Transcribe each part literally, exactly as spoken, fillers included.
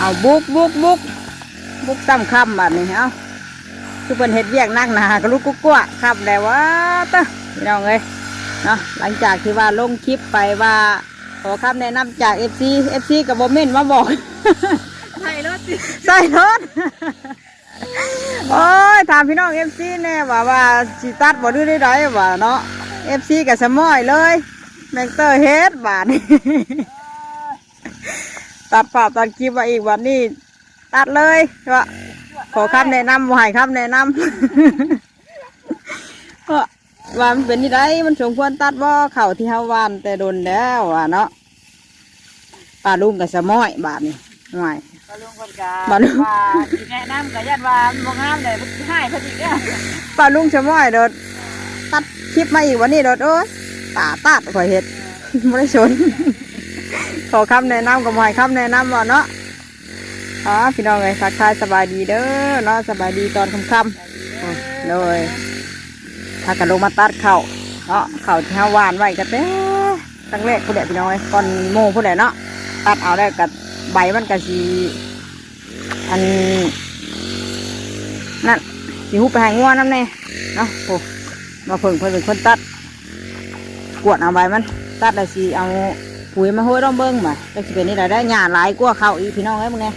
เอาบุกบุกบุก บุกซ้ำค่ำบัดนี้ เอ้า คือเพิ่นเฮ็ดเวียกหนักหนาก็ลุกกุ๊กกั๊วค่ำแล้ววะ เต้อ พี่น้องเอ้ย เนาะ หลังจากที่ว่าลงคลิปไปว่า ขอคำแนะนำจาก เอฟซี เอฟซี ก็บ่เม้นมาบอก ใส่รถ ใส่รถ โอ้ย ถามพี่น้อง เอฟซี แน่ว่า ว่าสิตัดบ่หรือได้ใดว่าเนาะ เอฟซี ก็สะม้อยเลย แม่งเตอร์เฮ็ดบาดนี้ ตัดภาพตัดคลิปมาอีกวันนี้ ตัดเลย ว่าขอคำแนะนำ บ่ให้คำแนะนำ ก็ว่ามันเป็นนี่ได มันสมควรตัดบ่ ข้าวที่เฮาหว่านแต่โดนแล้วว่าเนาะ ป้าลุงก็สะม้อยบาดนี้ ห่วย ป้าลุงเพิ่นก็ ป้าลุง ว่าสิแนะนำก็ย้านว่ามันบ่งามเลย มันสิหายเพิ่นอีกเด้อ ป้าลุงสะม้อยโดด ตัดคลิปมาอีกวันนี้โดด โอ๊ย ตาตัดข่อยเฮ็ด บ่ได้สน ขอคำแนะนำก็บ่ให้คำแนะนำว่าเนาะ อ๋อ พี่น้องเอ้ย ทักทายสบายดีเด้อเนาะ สบายดีตอนค่ำๆ โอ้ย โดย พากันลงมาตัดข้าวเนาะ ข้าวที่เฮาหว่านไว้ก็แต่ตั้งแรกพู้นแหละพี่น้องเอ้ย ก่อนหมู่พู้นแหละเนาะ ตัดเอาแล้วก็ใบมันก็สิ อัน นั่น สิหุบไปให้งัวนำแน่เนาะ โอ้ มาเพิ่งเพิ่นเป็นคนตัด กวดเอาใบมัน ตัดแล้วสิเอาปุ๋ยมาโฮยลองเบิ่งว่าจักสิเป็นนี่ได ได้หญ้าหลายกว่าข้าวอีกพี่น้องเอ้ย มึงแน่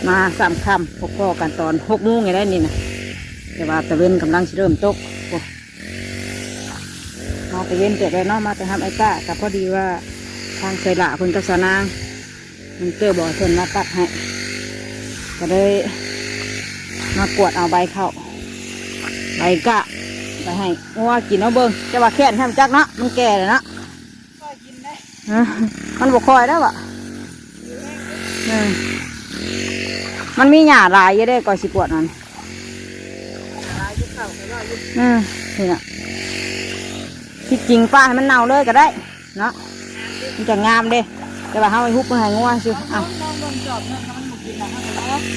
มาซ้ำค่ำ พบพ้อกันตอนหกโมงนี่แหละนี่นะ แต่ว่าตะเว็นกำลังสิเริ่มตก โอ้ มาตะเว็นเติบแล้วเนาะ มาแต่ฮับไอ้ก้า ก็พอดีว่าทางเคยละเพิ่นกับสาวนาง มันเตอร์บอกเพิ่นมาตัดให้ ก็เลยมากวดเอาใบข้าว ใบกะ ไปให้งัวกินเอาเบิ่ง แต่ว่าแค้นแฮมจักเนาะ มันแก่แล้วเนาะ เออ มันบ่ค่อยแล้วอะ เออ มันมีหญ้าหลายอยู่เด้ ก่อนสิกวดมัน อืม นี่น่ะ ที่จริงป้าให้มันเน่าเลยก็ได้เนาะ มันจะงามเด้ แต่ว่าเฮาไปฮุบมาให้งัวซื่อ เอา ลองเบิ่งจอบหนึ่ง มันบ่กินนะ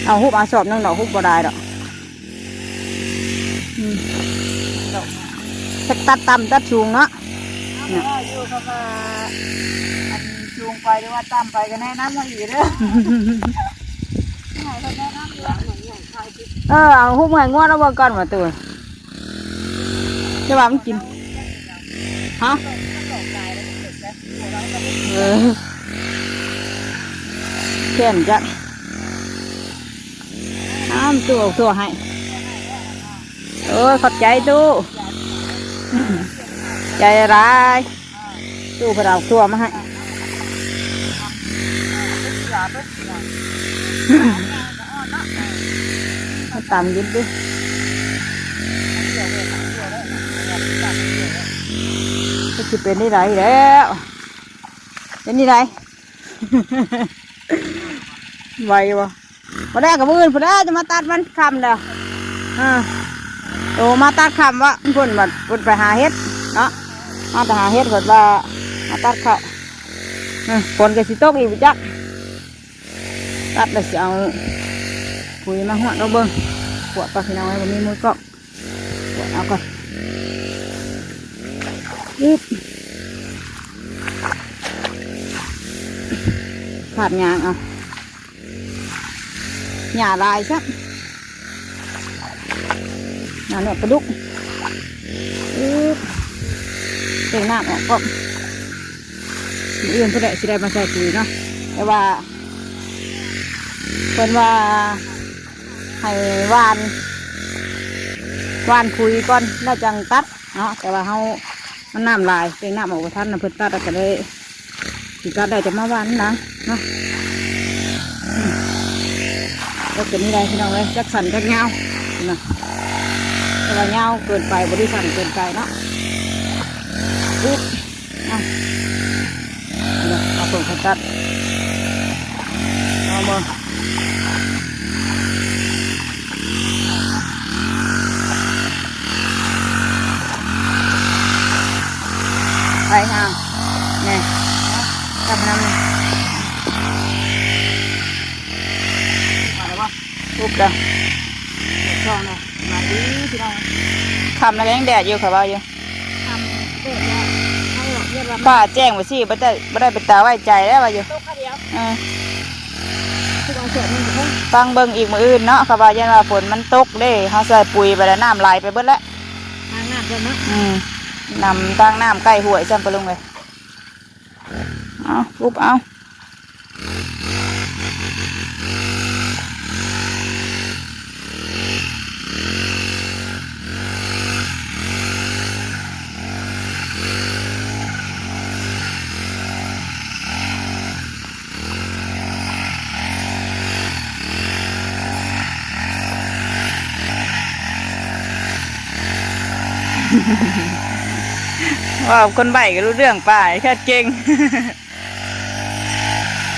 เอาฮุบเอาจอบหนึ่งดอก ฮุบบ่ได้ดอก อืม จักตัดต่ำตัดสูงเนาะ เอาว่าอยู่คำว่า อันสูงไปหรือว่าต่ำไปก็แนะนำมาอีกเด้อ ให้เพิ่นแนะนำอยู่ เออ เอาฮุบให้งัวแล้วเบิ่งก่อนว่าตัว จะว่ามันกิน ฮะ เออ แค้นจัก อ้ามตู้เอาทั่วให้ โอ้ย ขอบใจตู้ ใจร้าย ตู้เพิ่นเอาทั่วมาให้ มาตำกินดิ ก็สิเป็นนี่ไรแล้ว เป็นนี่ไร ไหวบ่ บ่ได้กับมื้ออื่นพุ้นแหละ จะมาตัดมันค่ำแล้ว อ่า โตมาตัดค่ำวะ เพิ่นบัดเพิ่นไปหาเห็ดเนาะ มาแต่หาเห็ดเพิ่นว่ามาตัดข้าว อืม ฝนก็สิตกอีกบ่จัก ตัดแล้วสิเอาปุ๋ยมาฮอดลองเบิ่ง กวดก่อนพี่น้องเอ้ย บ่มีมือกล้อง กวดเอาก่อน อึ๊บ พาดยางเอา หญ้าหลายซะ หญ้าเนื้อปลาดุก อึ๊บ เตรียมน้ำออกก่อน มื้ออื่นพุ้นแหละสิได้มาใส่ปุ๋ยเนาะ แต่ว่า เพิ่นว่า ให้หว่าน หว่านปุ๋ยก่อน แล้วจั่งตัดเนาะ แต่ว่าเฮา มันน้ำหลาย เตรียมน้ำออกบ่ทันนะ เพิ่นตัดแล้วก็เลย สิตัดได้จะมาหว่านนะเนาะ อืม ก็เป็นนี่ได้พี่น้องเอ้ย จักสั้นจักยาวนะ แต่ว่ายาวเกินไป บ่ได้สั้นเกินไปเนาะ อึ๊บ เอา เดี๋ยวเอาเพิ่นเขาตัด เอามา ไปทาง นี่ จับน้ำนี่ มาแล้ววะ ปุ๊บแล้ว ช่องนะ มาดีพี่น้อง ค่ำแล้วก็ยังแดดอยู่ค่ะว่าอยู่ ทำเสร็จแล้ว ให้ออกเรียบร้อย ฟ้าแจ้งไปสิบ่ได้ บ่ได้เป็นตาไว้ใจแล้วว่าอยู่ ตกข้าวเดียว เออ คือเอาเสื้อมันไปเถอะ ฟังเบิ่งอีกมื้ออื่นเนาะ เขาว่ายันว่าฝนมันตกเด้ เฮาใส่ปุ๋ยไปแล้วน้ำไหลไปเบิดแล้ว ทางน้ำเพิ่นเนาะ อืม น้ำ ทางน้ำใกล้ห้วยซ้ำปะลุงเอ้ย เอา ทุบเอา ว่าคนใบ้ก็รู้เรื่อง ป้าแค่เก่ง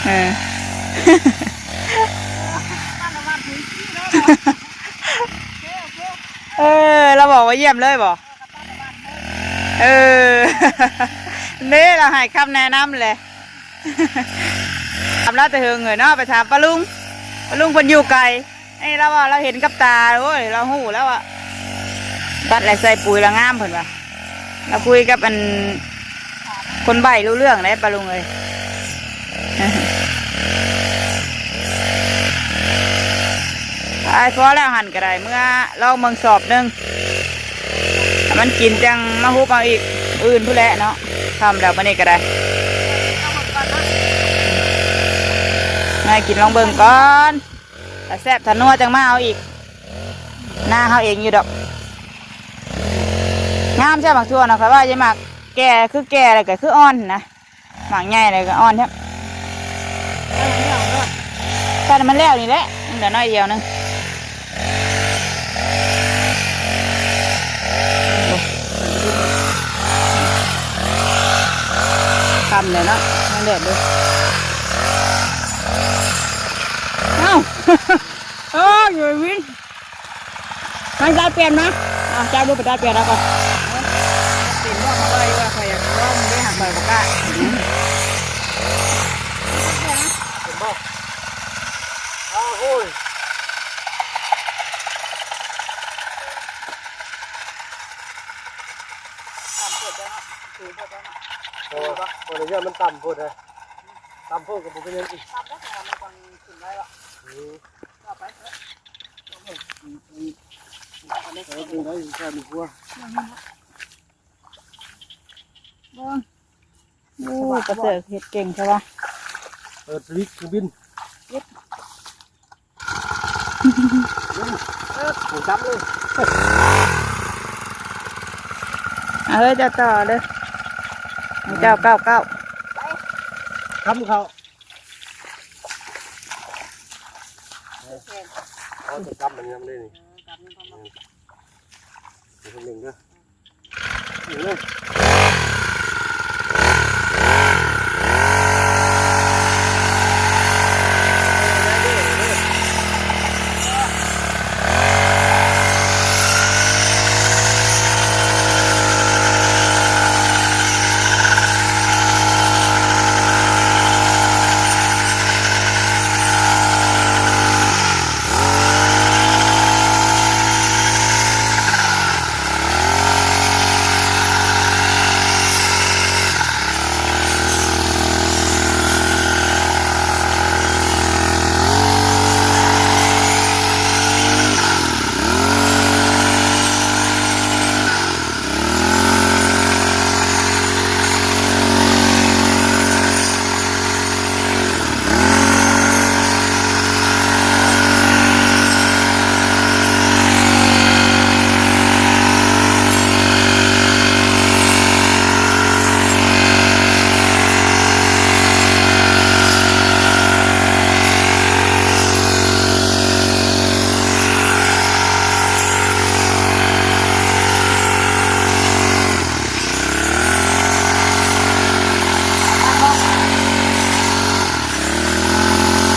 เออ เออ เราบอกว่าเยี่ยมเลยบอก เออ เน่ เราให้คำแนะนำเลย ถามเราแต่เฮิงเลยเนาะ ไปถามป้าลุง ป้าลุงเพิ่นอยู่ไกล ไอ้เราว่าเราเห็นกับตา โอ้ย เราฮู้แล้วอะ ตัดแล้วใส่ปุ๋ยแล้วงามเพิ่นว่า เราคุยกับอัน คนใบ้รู้เรื่องเลยป้าลุงเอ้ย ไป พอแล้วหั่นก็ได้ เมื่อลองเบิ่งสอบหนึ่ง ถ้ามันกินจังมาฮุบเอาอีก อื่นพู้นแหละเนาะ ค่ำแล้วบัดนี้ก็ได้ มากินลองเบิ่งก่อน ถ้าแซ่บถ้านัวจังมาเอาอีก หน้าเฮาเองอยู่ดอก งามใช่หมากถั่วนะ ข้อยว่าอย่าหมากแก่คือแก่แล้วก็คืออ่อนนะ หมากใหญ่แล้วก็อ่อนแท้ ตัดมันแล้วนี่แหละ เหลือน้อยเดียวหนึ่ง ค่ำเลยเนาะ ยังแดดอยู่ เอ้า เอ้ย อยู่วิน มันจะเปลี่ยนนะ อ่ะ เจ้าดูไปได้เปลี่ยนแล้วก่อน เปลี่ยนว่ามาได้ว่าใครอยากลองได้หักใบปากกา เห็นบ่ อ้าว โอ้ย ต่ำโพดแล้วเนาะ สูงโพดแล้วเนาะ โอ้ โอ้ย เนี่ยมันต่ำโพดเลย ต่ำโพดกับผมเป็นยังอีก ต่ำแล้วแต่ว่ามันยังขึ้นได้หรอ อืม ต่อไปเถอะ เอาไปได้แค่หนึ่งหัว เบิ่ง โอ้ กระเสือกเฮ็ดเก่งใช่ปะ เปิดสวิตช์เครื่องบิน เออ ผมจับเลย เอาเฮ้ย เจ้าต่อเลย เจ้าเก้าเก้า จับเขา เอาจะจับมันยังไม่ได้นี่ เดี๋ยวคนหนึ่งเด้อ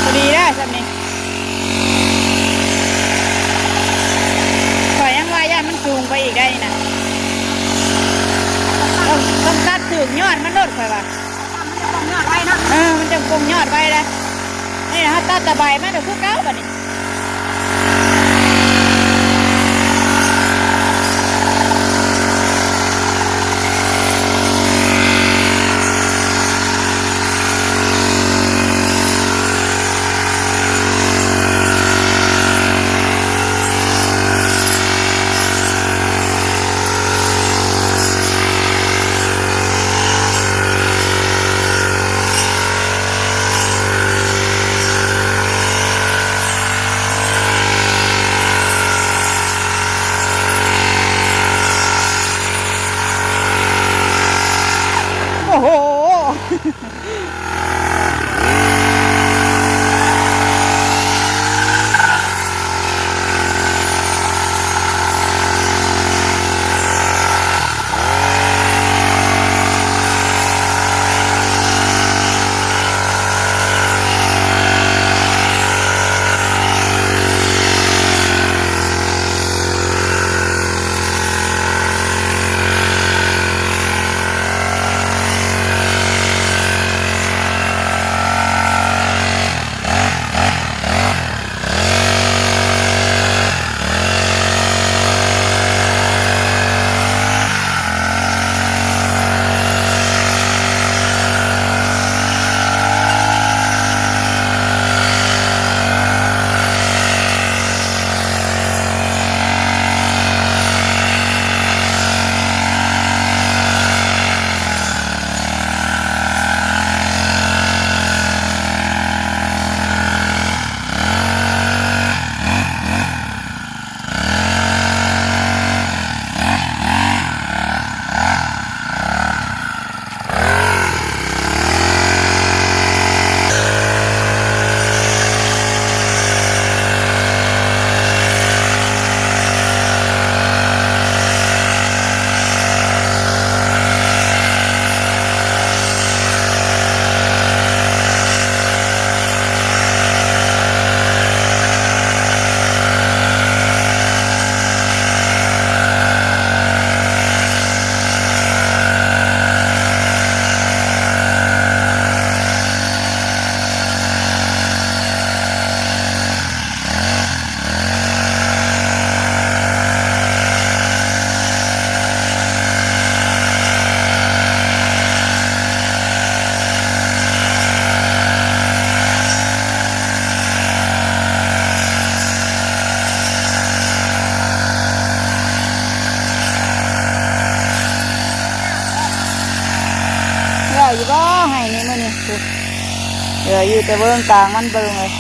พอดีได้สำนี้ ข้อยยังว่าย่านมันสูงไปอีกได้นี่นะ ต้อง ต้องตัดถืกยอดมันโลดข้อยว่า มันจะปงยอดไว้เนาะ เออ มันจะปงยอดไว้แล้ว นี่นะ เฮาตัดแต่ใบมันก็คือเก่าบัดนี้ โอ้โห เหลืออยู่บ่ให้นี่มื้อนี้ เหลืออยู่แต่เบิ่งกลางมันเบิ่งเลย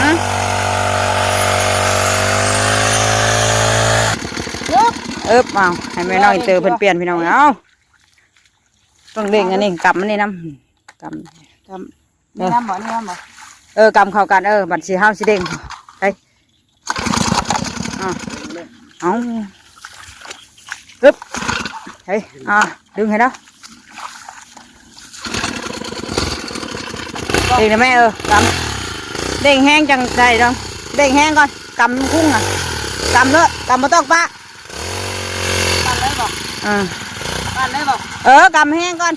ฮะ เอิบ เอา ให้แม่น้องอีเตอร์เพิ่นเปลี่ยนพี่น้อง เอา ต้องเด้งอันนี้ กำมันนี่นำ กำ กำ นี่นำบ่ นี่นำบ่ เออ กำเข้ากัน เออ บัดสิเฮาสิเด้ง ไป อ่ะ เอา อึ๊บ เฮ้ย อ่ะ ดึงให้แล้ว เด้งนะแม่ เออ กำ เด้งแฮงจั่งใดดอง เด้งแฮงก่อน กำคุ้งอ่ะ กำเด้อ กำบ่ต้องปะ ปั่นเลยบ่ อ่า ปั่นเลยบ่ เออ กำแฮงก่อน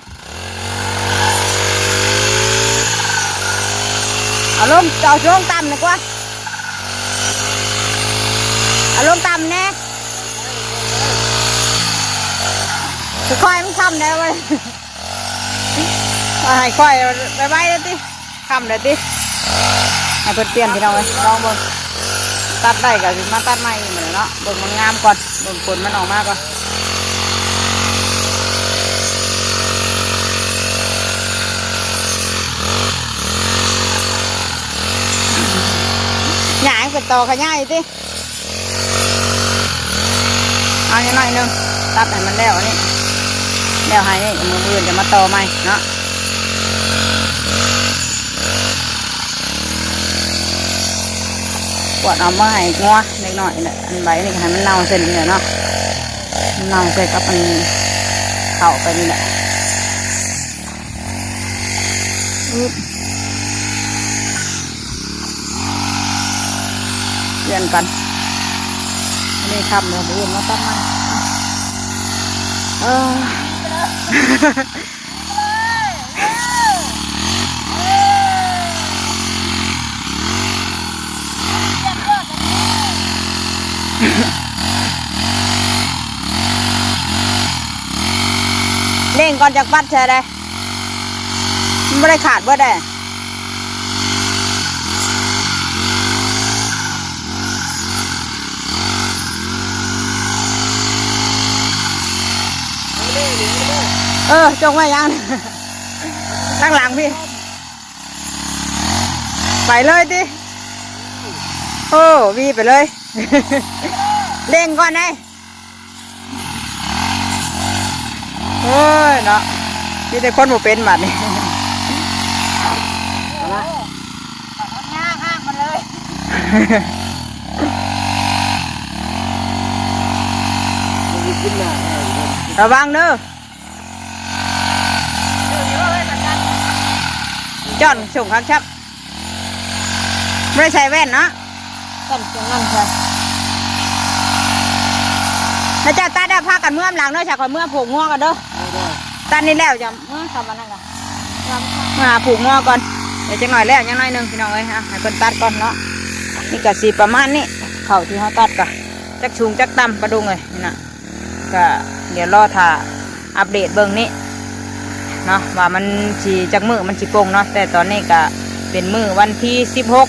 เอาลง เอาลงต่ำดีกว่า เอาลงต่ำแน่ ค่อยๆ มันค่ำแล้วเว้ย เอาให้ค่อยไวๆ เลยติ ค่ำเลยติ ให้เพิ่นเปลี่ยนพี่น้องเอ้ย ลองเบิ่ง ตัดได้ก็สิมาตัดใหม่อีกมื้อนี้เนาะ เบิ่งมันงามก่อน เบิ่งผลมันออกมาก่อน หยังเป็นตอขะหญ้าอยู่ติ เอาอย่างน้อยหนึ่ง ตัดให้มันแล้วอันนี้ แล้วให้นี่ มื้ออื่นจะมาต่อใหม่เนาะ กวาดเอามาให้งัวเล็กน้อยนี่แหละ อันใบนี่ให้มันเน่าเส้นนี่แหละเนาะ มันเน่าใส่กับอันเข้าไปนี่แหละ อึ๊บ เปลี่ยนกัน อันนี้ค่ำแล้ว มื้ออื่นมาตัดใหม่ เออ เร่งก่อนจักปัดแท้เลย มันบ่ได้ขาดเบิดได้ เออ จงไว้ยัง ข้างหลังพี่ ไปเลยติ โอ้ วีไปเลย เร่งก่อนไอ้ โอ้ยเนาะ มีแต่คนบ่เป็นบัดนี้ เอาละ ตัดมันง่ายมากมันเลย ระวังเด้อ จ้อนส่งครับครับ บ่ได้ใส่แว่นเนาะ กันจังนั้นค่ะ แล้วเจ้าตัดได้พากันเมือหลังเด้อ จ้ะ ขอยเมือผูกงัวกันเด้อ ตัดนี่แล้วจะเมือทำอันนั้นก่อน มาผูกงัวก่อน เดี๋ยวจักหน่อยแล้ว ยังหน่อยหนึ่งพี่น้องเอ้ย อ่ะ ให้เพิ่นตัดก่อนเนาะ นี่ก็สิประมาณนี้ เข้าที่เฮาตัดก็จักสูงจักต่ำ ปะดุงเอ้ย นี่นะ ก็เดี๋ยวรอถ่าอัปเดตเบิ่งนี้เนาะ ว่ามันสิจักมื้อมันสิปลงเนาะ แต่ตอนนี้ก็เป็นมื้อวันที่สิบหก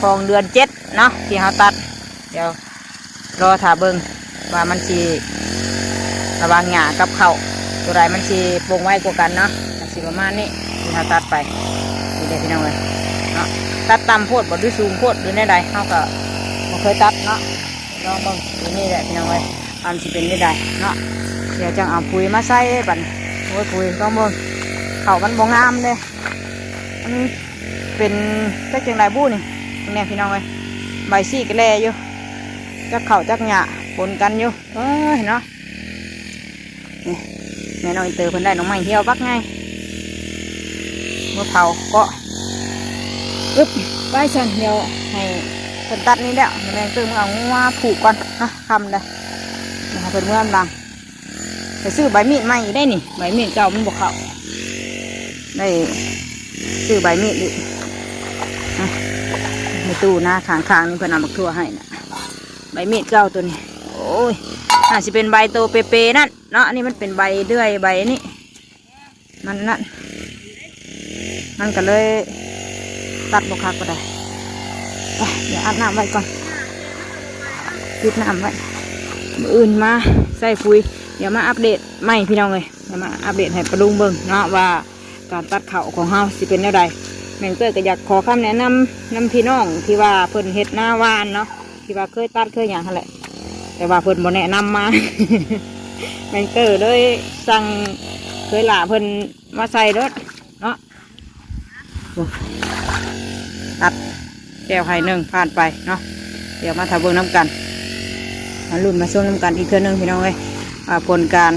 ของเดือนเจ็ดเนาะ ที่เฮาตัด เดี๋ยวรอถ่าเบิ่งว่ามันสิ ระหว่างหญ้ากับข้าว ตัวใดมันสิปลงไวกว่ากันเนาะ ก็สิประมาณนี้ ที่เฮาตัดไป นี่เด้อพี่น้องเอ้ย เนาะ ตัดต่ำโพดบ่ หรือสูงโพด หรือแนวใด เฮาก็บ่เคยตัดเนาะ ลองเบิ่ง ตัวนี้แหละพี่น้องเอ้ย ว่ามันสิเป็นแนวใดเนาะ เดี๋ยวจังเอาปุ๋ยมาใส่บัดนี้ โอ้ย ปุ๋ย ลองเบิ่ง ข้าวมันบ่งามเด้ มันเป็นจักจังใดบุนี่ เนี่ยพี่น้องเอ้ย ใบสีกะแลอยู่ จักข้าวจักหญ้าปนกันอยู่ เอ้ยเนาะ นี่ แม่น้องอินเตอร์เพิ่นได้หน่อไม้เหี่ยวบักไง มาเผาเกาะ อึ๊บ ไปซั่น เดี๋ยวให้เพิ่นตัดนี่แล้ว แม่น้องอินเตอร์มาเอางัวผูกก่อนนะ ค่ำแล้ว เดี๋ยวให้เพิ่นเมือหลัง ไปซื้อใบมีดใหม่อีกได้นี่ ใบมีดเก่ามันบ่เข้า ได้ซื้อใบมีดอีก อ่ะ ในตู้นาข้างๆนี่เพิ่นเอาบักถั่วให้นะ ใบมีดเก่าตัวนี้ โอ้ย น่าสิเป็นใบโตเปๆนั่นเนาะ อันนี้มันเป็นใบเลื่อยใบนี่ มันนั่น มันก็เลยตัดบ่คักปานใด ไป เดี๋ยวอาบน้ำไว้ก่อน ปิดน้ำไว้ มื้ออื่นมาใส่ปุ๋ย เดี๋ยวมาอัปเดตใหม่พี่น้องเอ้ย เดี๋ยวมาอัปเดตให้ปะลุงเบิ่งเนาะ ว่าการตัดข้าวของเฮาสิเป็นแนวใด แม่นเตอร์ก็อยากขอคำแนะนำนำพี่น้องที่ว่าเพิ่นเฮ็ดนาหว่านเนาะ ที่ว่าเคยตัดเคยหยังหั่นแหละ แต่ว่าเพิ่นบ่แนะนำมา แม่นเตอร์เลยสั่งเคยหล้าเพิ่นมาใส่รถเนาะ โอ้ ตัดแก้วไข่หนึ่งผ่านไปเนาะ เดี๋ยวมาถ่าเบิ่งน้ำกัน มาลุ้นมาชมน้ำกันอีกเทื่อหนึ่งพี่น้องเอ้ย ว่าผลการ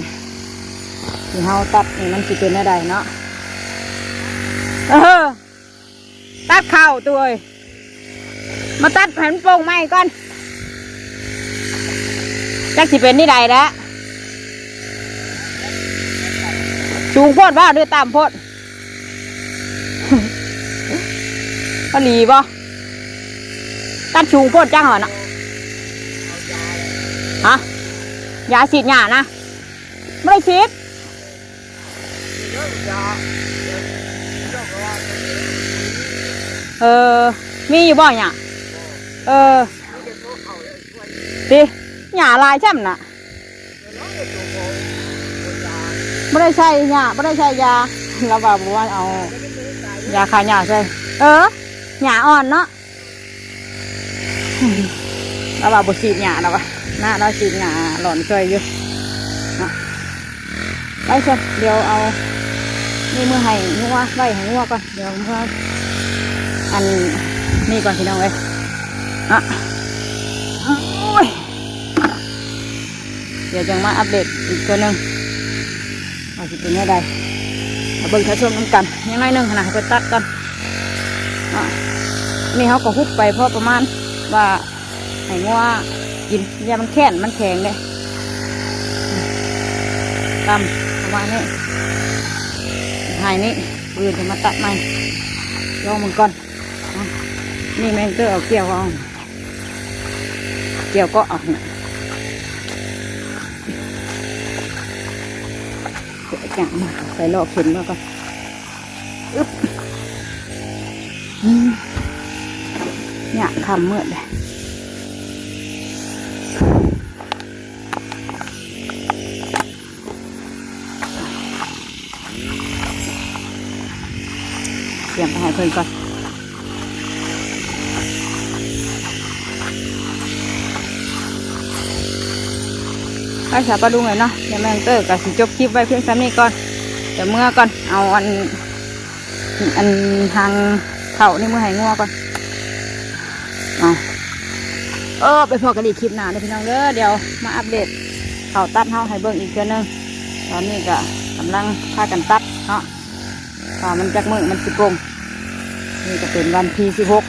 ที่เฮาตัดนี่มันสิเป็นแนวใดเนาะ เออ ตัดข้าวตัวเอ้ย มาตัดให้มันโป่งใหม่ก่อน จักสิเป็นนี่ใดแล้ว สูงโพดบ่หรือต่ำโพด พอดีบ่ ตัดสูงโพดจังหวะน่ะ ฮะ ยาฉีดหญ้านะ ไม่ได้ฉีด เออ มีอยู่บ่เนี่ย เออ ติ หญ้าหลายช่ำน่ะ บ่ได้ใส่หญ้า บ่ได้ใส่ยา เราว่าบ่ว่าเอา ยาฆ่าหญ้าใส่ เออ หญ้าอ่อนเนาะ เราว่าบ่ฉีดหญ้าแล้ววะ นะ เราฉีดหญ้าหล่อนช่วยอยู่ เนาะ ไปซะ เดี๋ยวเอา นี่เมื่อให้งัว ไว้ให้งัวก่อน เดี๋ยวเมื่อ อัน นี่ก่อนพี่น้องเอ้ย เนาะ โอ้ย เดี๋ยวจังมาอัปเดตอีกเทื่อหนึ่ง ว่าสิเป็นแนวใด มาเบิ่งถ่าชมนำกัน ยังน้อยหนึ่งหั่นนะ ให้เพิ่นตัดก่อน อ่ะ นี่เขาก็ฮุบไปพอประมาณ ว่าให้งัวกิน อย่ามันแข็ง มันแข็งเด้ ตำประมาณนี้ ให้นี่ มื้ออื่นจะมาตัดใหม่ ลองมันก่อน อ่ะ นี่แม่นเตอร์เอาเกี่ยวเอา เดี๋ยวก็เอาเนี่ย เดี๋ยวจะมาไปลอกเข็นมาก่อน อึ๊บ อืม เนี่ย ค่ำมืดเลย เตรียมไปให้เพิ่นก่อน ไปสาปะลุงเลยเนาะ เดี๋ยวแม่น้องเตอร์ก็สิจบคลิปไว้เพียงส่ำนี้ก่อน เดี๋ยวเมือก่อน เอาอัน อันหางเข้านี่เมือให้งัวก่อน เอา เออ ไปพ้อกันอีกคลิปหน้าเด้อพี่น้องเด้อ เดี๋ยวมาอัปเดตเข้าตัดเฮาให้เบิ่งอีกเทื่อนึง ตอนนี้ก็กำลังพากันตัดเนาะ ว่ามันจักมื้อมันสิปลง นี่ก็เป็นวันที่สิบหก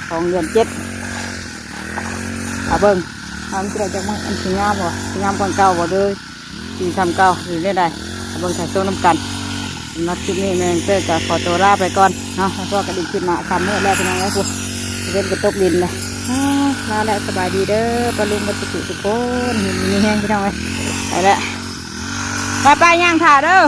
ของเดือนเจ็ด เอาเบิ่งว่ามันสิได้จักมื้อ มันสิงามบ่ สิงามกว่าเก่าบ่ เด้อ สิส่ำเก่า หรือแนวใด เอาเบิ่งถ่ายโชว์นำกัน สำหรับคลิปนี้แม่น้องเตอร์ก็ขอตัวลาไปก่อนเนาะ แล้วพ้อกันอีกคลิปหน้า ค่ำมืดแล้วพี่น้องเอ้ย พุ้น เล่นกระตกดินเลย อ้า ลาแล้ว สบายดีเด้อ ปะลุงเบิดสุขทุกคน อยู่ดีมีแฮงพี่น้องเอ้ย ไปแล้ว ไปๆ ย่างถ่าเด้อ